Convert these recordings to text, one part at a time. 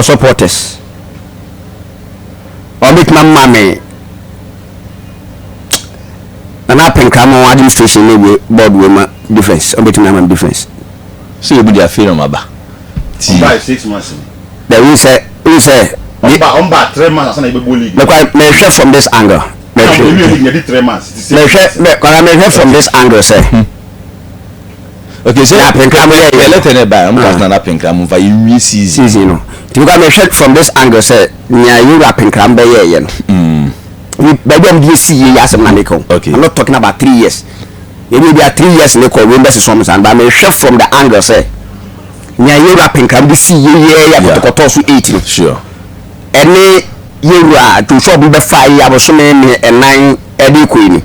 Supporters wɔn bɛtumi ama me Nana Apenkramo administration ne wie board wei ma difference, wɔn bɛtumi ama me difference. Sɛ ebi de afei na ɔmo aba ti. Ɔba 6 months ni. Dabi, sɛ Ɔba, ɔmba 3 months asan na ebɛbɔ league. Mekwa mehwɛ from this angle. Mehwɛ mehwɛ ebi league yɛ di 3 months ti. Mehwɛ mɛ kwana mehwɛ from this angle sɛ Okay, sɛ Na Apenkramo yɛ. Yɛ letter ne ba, ɔmo ka Ah. sɛ Nana Apenkramo nfa yɛ nwie season. Season no nti mekwa mehwɛ from this angle sɛ nea yɛwura Apenkramo bɛyɛ yɛ no, baabi a mede esi yie yɛ asɛm na meka o. I'm not talking about 3 years. Ebi bi a 3 years ne kɔ wei bɛsesɔ mo san ba. Mehwɛ from the angle sɛ nea yɛwura Apenkramo de si yie yɛ yɛ kɔtɔkɔtɔ so eight no, ɛne yɛwura Joshua bi bɛfa yi abosome ne ɛnan ɛde kɔ yi no,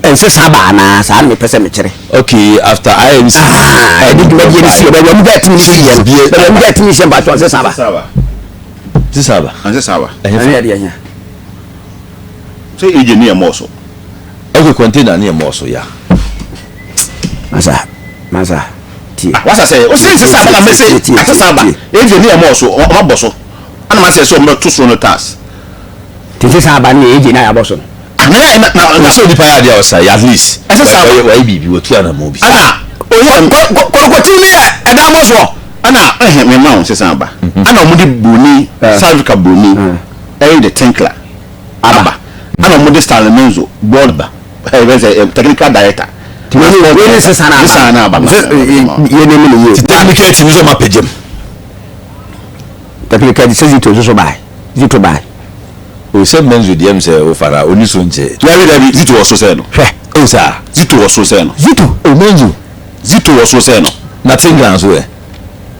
ɛnsɛ saa ba anaa saa na mepɛ sɛ mekyerɛ. Okay, after IMC. Ah, ɛde dwumadie no si yɛ baabi a ɔmo gya timi si yɛ no, baabi a ɔmo gya timi si yɛ mpatwɔ ɛnsɛ saa ba. Saba. Sisan ba. Ansɛ saba. Ɛnyɛ ɛne fa. yɛde ɛnya. Sɛ egye ne yɛ mɔɔ so. Okay, container ne yɛ mɔɔ so ya. Masa, masa, tie. Wasa sɛ o sɛ nsɛ saba na mɛ sɛ asɛ saba egye ne yɛ mɔɔ so, ɔmo abɔ so ɛna ma sɛ ɔmo bɛ to so no tiles. Tete saa ba no yɛ egye na yɛabɔ so no. Na yɛ na na Na sɛ onipa yɛ adeɛ a ɔsa yɛ at least. Ɛsɛ saa ba. Wɔyɛ biribi, wɔtu anamɔ bi. Ɛna oyɛ kɔkɔtim no yɛ ɛdan bɔ soɔ. Ɛna ɛhɛn mɛ ma wɔn sisan ba, ɛna ɔmo de broni, South Africa broni, ɛyɛ de Tinkler aba, ɛna ɔmo de Stanley Menzo board ɛyɛ bɛ sɛ technical director. Wei ne sesa na aba. Sisan na aba. Yɛ ne mu ne yie. Ti technical team nso ɔmo apagya mu. Technical sɛ Zito nso so baa, Zito baa. O sɛ Menzo deɛ m sɛ o fara oni so nkyɛ. Dabi, dabi, Zito wɔ so sɛ no. Hwɛ. O saa. Zito wɔ so sɛ no. Zito. O Menzo. Zito wɔ so sɛ no. Na Tinkler nso yɛ.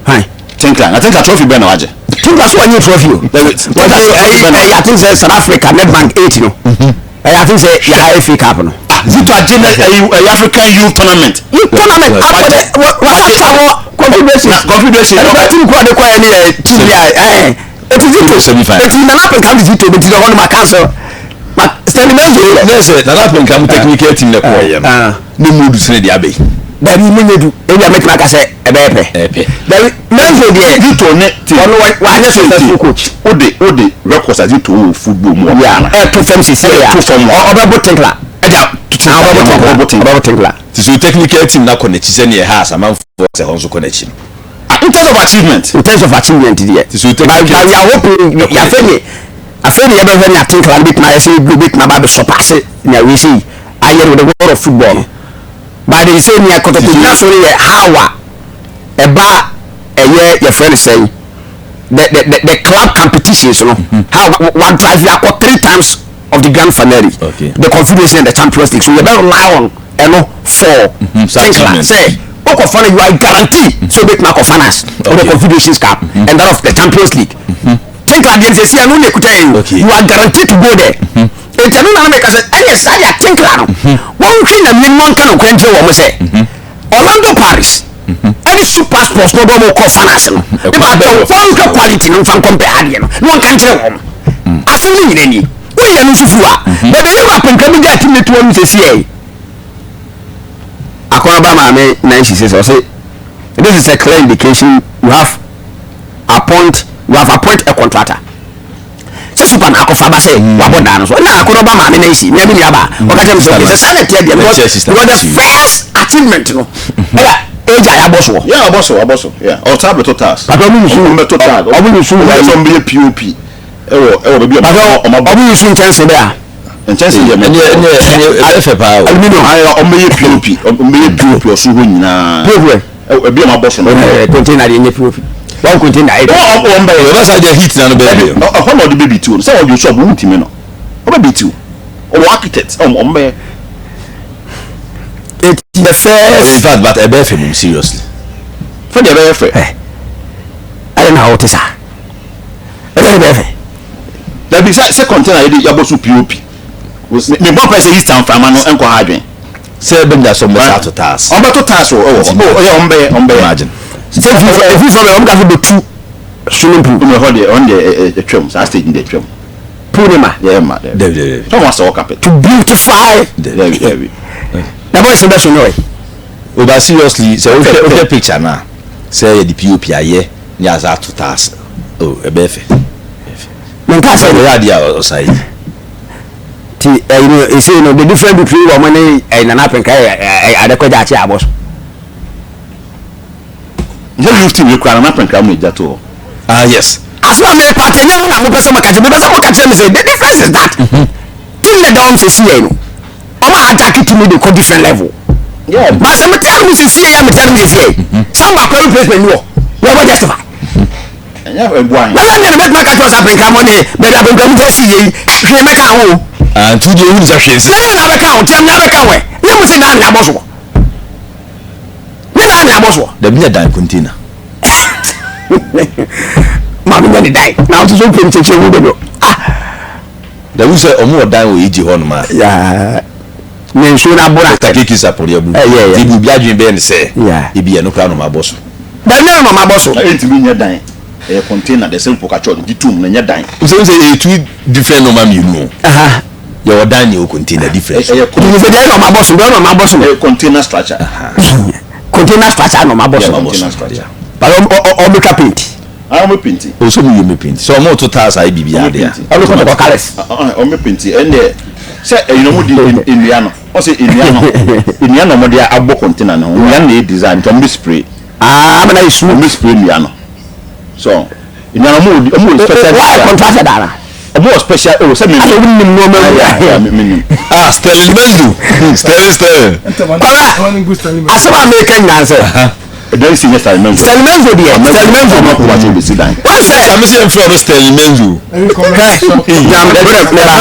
Hwan? Tinkler, na Tinkler trophy bɛn na wagye? Tinkler so wɔnyɛ trophy o. Dabi. Wɔgye ɛyi ɛyi, I think sɛ South Africa Nedbank eight no, ɛyɛ, I think sɛ yɛ FA Cup no. Ah, Zito agye na ɛyi African Youth Tournament. Youth tournament akɔ de wakasa wɔ confederation. Na confederation. Ɛnna bɛ team kura de kɔ yɛ ne yɛ team bi a ɛɛ eti Zito Semi-final. Eti Nana Apenkam de Zito bɛ ti dɛ hɔ nom a cancel ma Stanley Menzo yɛ. Ne sɛ Nana Apenkam technical team ne kɔɔ yɛ no ne mu du sene deɛ abɛyi. Dabi, mu nye du, ebi a mɛtuma aka sɛ ɛbɛyɛ pɛ. Ɛpɛ. Dabi, Menzo deɛ Zito ne team. ɔno wanyɛ successful coach. O de records a Zito wɔ football mu wɔ Ghana. Ɛto fam sisi yɛ. Ɛto fam. Ɔbɛbo Tinkler. Ɛdi a Ɔbɛbo Tinkler. Ɔbɛbo Tinkler. Ɔbɛbo Tinkler. Ti so technical team na kɔ n'akyi sɛ neɛ ha asamanfoɔ sɛ hɔ nso kɔ n'akyi no. Ah, in terms of achievement. In terms of achievement deɛ. Ti so technical But we are hoping yafɛ ni afei ni yɛbɛhwɛ nea Tinkler no bɛtumi ayɛ sɛ ebi obɛtumi aba abɛ surpass nea wei sɛ yi ayɛ no with the world of football no. But they say nea Kɔtɔkɔ gyina so no yɛ how a ɛba ɛyɛ yɛfrɛ no sɛn, the club competitions no, how wa drive akɔ three times of the grand finale, the Confederation and the Champions League, so yɛbɛ rely on ɛno for saa Tinkler achievement. Sɛ okɔfa no, you are guarantee sɛ obɛtumi akɔ finals of the Confederations Cup and that of the Champions League. Tinkler deɛ nsɛ si ɛno na ekuta yɛn o. You are guaranteed to go there. Eti ɛno na meka sɛ ɛyɛ saa deɛ, Tinkler no, wɔnhwɛ Nyame mu anka no kwan kyerɛ wɔn sɛ Orlando Pirates ɛne Super Sports no bɔ mo kɔ finals no, Ɛkwan nipa bɛɛ wɔ. wɔnhwɛ quality no nfa nkɔmpɛ adeɛ no na wɔnka nkyerɛ wɔn. Asɛm no nyina nie, woyɛ no nso firi a bɛbɛ yɛwura Apenkra bi gya team ne toɔ no sɛsi yɛ akɔnɔba maame Nancy sɛ ɔsɛ this is a clear indication you have appoint a contractor sɛ super na akɔfa ba sɛ wabɔ daa no so. Ɛna akɔnɔba maame Nancy nea mi nua ba ɔka kyerɛ mi sɛ, okay, sɛ saa na ɛteɛ deɛ, because the first achievement no ɛna age a yɛabɔ soɔ. Yeah, abɔ so, abɔ so, yeah, ɔtaa bɛtɔ tiles. Papa, ɔmo yusu Ɔmo bɛtɔ tiles. Ɔmo yusu. Ɔmo yɛ sɛ ɔmo bɛyɛ POP ɛwɔ baabi a papa ɔmo abɔ. Ɔmo yusu nkyɛnse bɛ a Nkyɛnse yɛ mɛ. Ɛneɛ ɛbɛyɛ fɛ paa o. Aluminium. Ayɛ, ɔmo bɛyɛ POP, ɔmo bɛyɛ POP ɔso hɔ nyinaa. POP wɛ? Ɛwɔ ebi a ɔmo abɔ so no. Ɛɛ, container deɛ nyɛ POP, wɔn container ayɛ. Ɔmo bɛyɛ. Ɔbɛ sa deɛ heat na no bɛyɛ deɛ. Ɛhɔ na ɔde bɛ bi tiw no sɛ ɔde so ɔmo ntumi no ɔbɛ bi tiw, ɔwɔ architect, ɔmo bɛyɛ. Eti the first In fact, but ɛbɛyɛ fɛ mum, seriously. Fɛ deɛ ɛbɛyɛ fɛ. Ɛ ɛyɛ na ɔte saa ɛyɛ ne bɛyɛ fɛ. Dabi, sɛ container yɛ de yabɔ so POP me bɔ pɛ sɛ heat nframa no nkɔ ha adwen. Sɛ ɛbɛnya sɛ ɔmbɛsa ato tiles. Ɔmo bɛto tiles wɔ ɛwɔ hɔ, ɔyɛ, ɔmo bɛyɛ, ɔmo bɛyɛ. Imagine. Sɛ efi fam ɔmo ka so bɛtu swimming pool. Ɔmo ɛhɔ deɛ, ɔno deɛ ɛ ɛ ɛtwam saa stage no deɛ, ɛtwam. Pool ne ma. Yɛ ma dɛ. Dabi, dabi, dabi. Sɛ ɔmo asɛ wɔ carpet. To beautify. Dabi, dabi. Na boys bɛ so no yɛ. O but seriously, sɛ wohwɛ picture na sɛ yɛde POP ayɛ ne asa ato tiles. Oh, ɛbɛyɛ fɛ. Menka sɛ ɔyɛ adeɛ a ɔsa yi. Ti ɛyi no ese no, the difference between wɔn ne ɛyi Nana Apenka yɛ ɛyi Adekɔgya akye abɔ so. Sɛ youth team yi kura Nana Apenka mu egya to hɔ. Ah, yes. Asɛm a mepa kyɛ nyɛ ho na mopɛ sɛ moka kyerɛ, mepɛ sɛ moka kyerɛ me sɛ the difference is that team na ɛda wɔn sɛsi yɛ no, ɔmo a attack team no de kɔ different level. But sɛ mete anom sɛsi yɛ a, mete anom sɛsi yɛ Samba kora replacement ni wɔ yɛbɔ justify. Ɛnyɛ ɛboa yɛn. Na yɛn deɛ no mɛtumi aka kyerɛ sɛ Apenkra mo ne baabi Apenkra mo gyina si yɛ yi, hwee mɛka ho o. Ah, nti wodeɛ wonim sɛ hwee nsesa. Na yɛn na abɛka ho, tiam na abɛka ho ɛ. Ne mo se dan na abɔ soɔ. Ne dan na abɔ soɔ. Dabi, nyɛ dan, container. Maame nyɛ ne dan. Na wososo wopɛ nkyɛkyerɛ mu dodo. Ah. Dabi, sɛ ɔmo wɔ dan wɔ EG hɔ nom a. Yeah. Ne nsuo no aboro atɛm. Dɔkta KK Sapori abu. Yeah, yeah. Nti ebi obi adwene bɛyɛ ne sɛ. Yeah. Ebi ɛno koraa na ɔmo abɔ so. Dabi, nyɛ no na ɔmo abɔ so. Na ɛntumi nyɛ dan. Ɛyɛ container deɛ, sɛ mpo ka kyerɛ ɔde tom na ɛnyɛ dan. Wosɛ wosɛ ɛyɛ two different nneɛma mmienu o. Aha. Yɛwɔ dan ne yɛwɔ container, difference. Ɛyɛ Nti sɛ deɛ na ɔmo abɔ so, deɛ na ɔmo abɔ so no. Ɛyɛ container structure. Container structure na ɔmo abɔ so. Yeah, ɔmo abɔ so. Container structure. But ɔmo twa paint. Ah, ɔmo paint. O sɛ ɔmo wie ɔmo paint. Sɛ ɔmo to tiles ayɛ biribi Ɔmo adeɛ a. paint. Ɔmo kɔtɔkɔ colours. Ɔmo paint. Ɛndeɛ sɛ ɛyi na ɔmo de nnua no. Ɔsɛ nnua no. Nnua na ɔmo de abɔ container no ho. Nnua no na ɛyɛ design nti ɔmo bɛ spray. Ah, ama na yɛ smooth. Ɔmo bɛ spray nnua no. So nnua no ɔmo wɔ special. Why contractor dara? Ɔmo wɔ special, oh, sɛ mi. Asɛ obi nim nneɛma mu. Yeah, mi nim. Ah, Sterling Menzo. Sterling, Sterling. Kwara, asɛm a meka nyinaa sɛ. Ɛdan si nyɛ Sterling Menzo. Sterling Menzo deɛ, Sterling Menzo. Ɔmo akɔ wakyɛ obesi dan. Wọ́n sɛ. Sami sɛ nfrɛ ɔno Sterling Menzo. Hwɛ, nyam, meba, meba.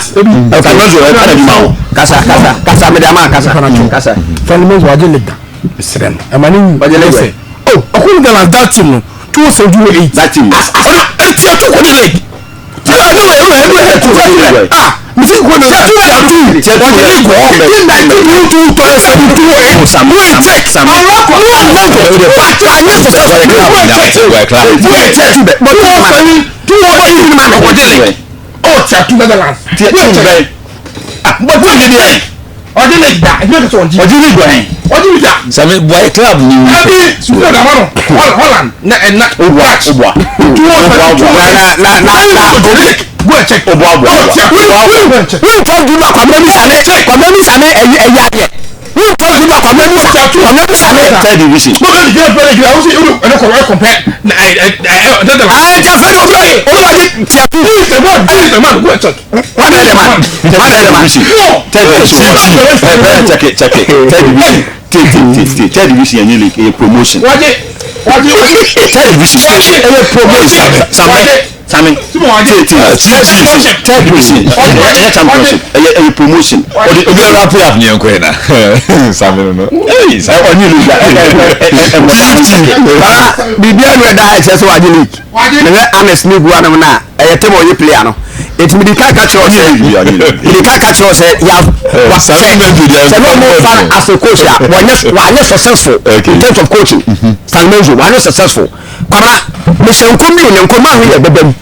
Sterling Menzo ɛna adwuma o. Kasa, kasa, kasa, mede ama kasa, kasa. Sterling Menzo wagye league da. Mesrɛ no. Ɛma ne nwu. Wagye league Sɛ. Oh, ɔkɔ Netherlands that team no. 2007 2008. That team. Ɔno eti ɛtu kɔ ne league. Ɛna ɛna ɛna ɛna ɛna ɛtu kɔ. Ah, mesi kɔ ne league. Tiatu. Wagye league hɔ. 19 2 2 7 2 8. Sam, Go and Sam, check. Sam. Go and check. Anyɛ successful. Go and check. Club. Go and check. 207 208. Ɔkɔgye league. Oh, tiatu Netherlands. Tiɛ Go and team check. bɛn. Ah, bɔ team ni deɛ. Ɔgye league da. Ɛnyɛ kɛsɛ ɔgye. Ɔgye league wɔ hɛn. Ɔgye league da. Sami buaye club ni wu. Ɛbi sukuu dama no Holland na ɛna Oboa, Dutch. oboa. 207 Oboa, 208. Na na na na Obi go and check. Oboa, oboa, Oh, oboa. check. Go and check. Wontɔ duru a Kwabena Misa ne, Kwabena Misa ne ɛyi ɛyi adeɛ. Wontɔ duru a Kwabena Misa, Kwabena Misa ne. Third division. Mo bɛ gyina pɛrɛ gyina o si o ɛna kɔ ɛ compare na ɛ ɛ ɛ Netherlands. Ah, nti afei de obi obi wagye tiatu. Who is the man? Who is the man? Go and check. What is the man? What is the man? No. Third division. Ɛ check it, check it. Third division. T T T T. Third division yɛn nye league, ɛyɛ promotion. Wagye wagye wagye. Third division. Ɛyɛ promotion. Sami, Sami. Wagye. T T. Third division. Ɛyɛ championship. Ɛyɛ ɛyɛ promotion. Ɔde Obi a wrap up ni ɛnkɔ yɛ na. Sami no no. Hey, Sami. ɔnye league a ɛ ɛ ɛ ɛ ɛ. Baba, biribi anu ɛda ha ɛkyerɛ sɛ wagye league. Mehwɛ Anes ne gu anam na ɛyɛ tɛm a ɔyɛ player no. Eti mede ka ka kyerɛ sɛ, mede ka ka kyerɛ sɛ ya wa sɛ Sami Menzo deɛ sɛ na ɔmo fa no as a coach a wɔnyɛ wanyɛ successful in terms of coaching. Sami Menzo wanyɛ successful. Kwabena, mehyɛ nkɔm bi o, ne nkɔm ahwe yɛ bɛbɛ mu.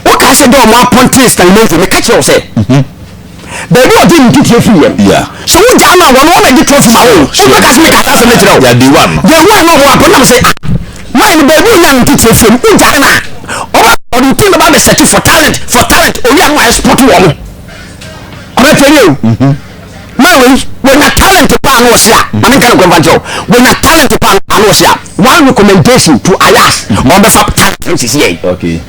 Woka sɛ dɛ ɔmo apɔnte Stanley Menzo, meka kyerɛ wo sɛ baabi a ɔde ne nteteɛ firi yɛ no, Yeah. sɛ wogyaa no a wɔno wɔbɛgye trophy ma wo. Wobɛka sɛ meka saa asɛm no kyerɛ wo. Yeah, day one no. Day one no ɔmo apɔ nam sɛ ah, man no baabi a ɔnya ne nteteɛ firi no, wogyaa no a ɔba ɔde team bɛba abɛsɛte for talent, for talent, owia no wayɛ sport wɔ mo. Ɔbɛtɛ ne o. Man wei wɔnya talent paa na ɔse a, ma menka no nkɔmfa nkyerɛ wo, wɔnya talent paa na ɔse a, one recommendation to Ajax, ɔmbɛfa talent no sisi yɛn. Okay.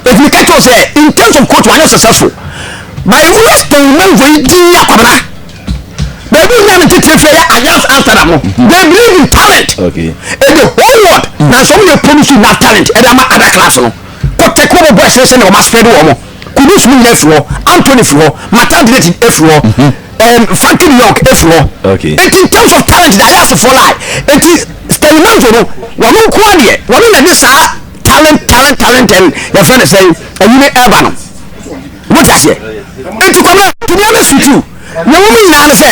If you catch us in terms of coach wanyɛ successful, by Western Menzo yi din akwabena baabi nya ne tete fɛ yɛ Ajax Amsterdam no, they believe in talent. Okay. In the whole world na nso wɔn yɛ produce enough talent ɛde ama other clubs no. Kɔtɛkɔ bɔ bɔ ɛsɛ sɛ na wɔn aspread wɔn mo. Kudus mu nyinaa firi hɔ, Anthony firi hɔ, Matan Dillet efiri hɔ, Frankie de Jong efiri hɔ. Okay. Eti in terms of talent de Ajax fo lie. Eti Stanley Menzo no wɔn nko adeɛ wɔn na de saa talent talent talent and yɛfrɛ no sɛ ɛyi ne ɛba no. Mo ti aseɛ. Eti kɔmɛ tumi ama sutu na wɔn nyinaa no sɛ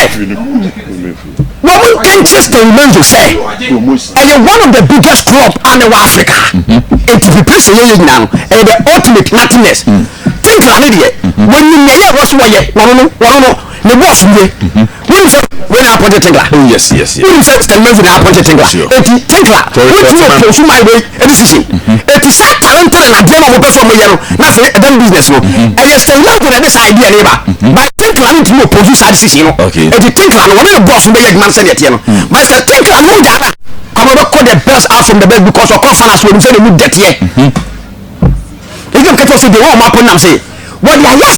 wɔn nkankyerɛ Stanley Menzo sɛ ɛyɛ one of the biggest club a na ɛwɔ Africa. Eti preparation yɛ yɛ nyinaa no ɛyɛ the ultimate nothingness. Tinkler ne deɛ wɔnim nea ɛyɛ ɛwɔ so wɔyɛ wɔn no wɔn no ne boss nie. Wɔn sɛ wei na appoint Tinkler. Oh yes. Wonim sɛ Stanley Menzo na appoint Tinkler. Eti Tinkler wotumi oppose my way decision. Eti saa talented and adeɛ na ɔmo pɛ sɛ ɔmo yɛ no na afei ɛdɛm business no ɛyɛ Stanley Menzo na ɛde saa idea ne ba, but Tinkler no ntumi oppose saa decision no. Eti Tinkler no, wɔne ne boss no bɛyɛ adwuma no sɛdeɛ ɛteɛ no, but sɛ Tinkler no gyaa na kwame bɛkɔ the best out from the best, because ɔkɔ fa na so onim sɛ ne mu dɛteɛ. Ebi nkɛtɛ sɛ deɛ wɔn ɔmo apɔ nam sɛ wɔde ayɛ.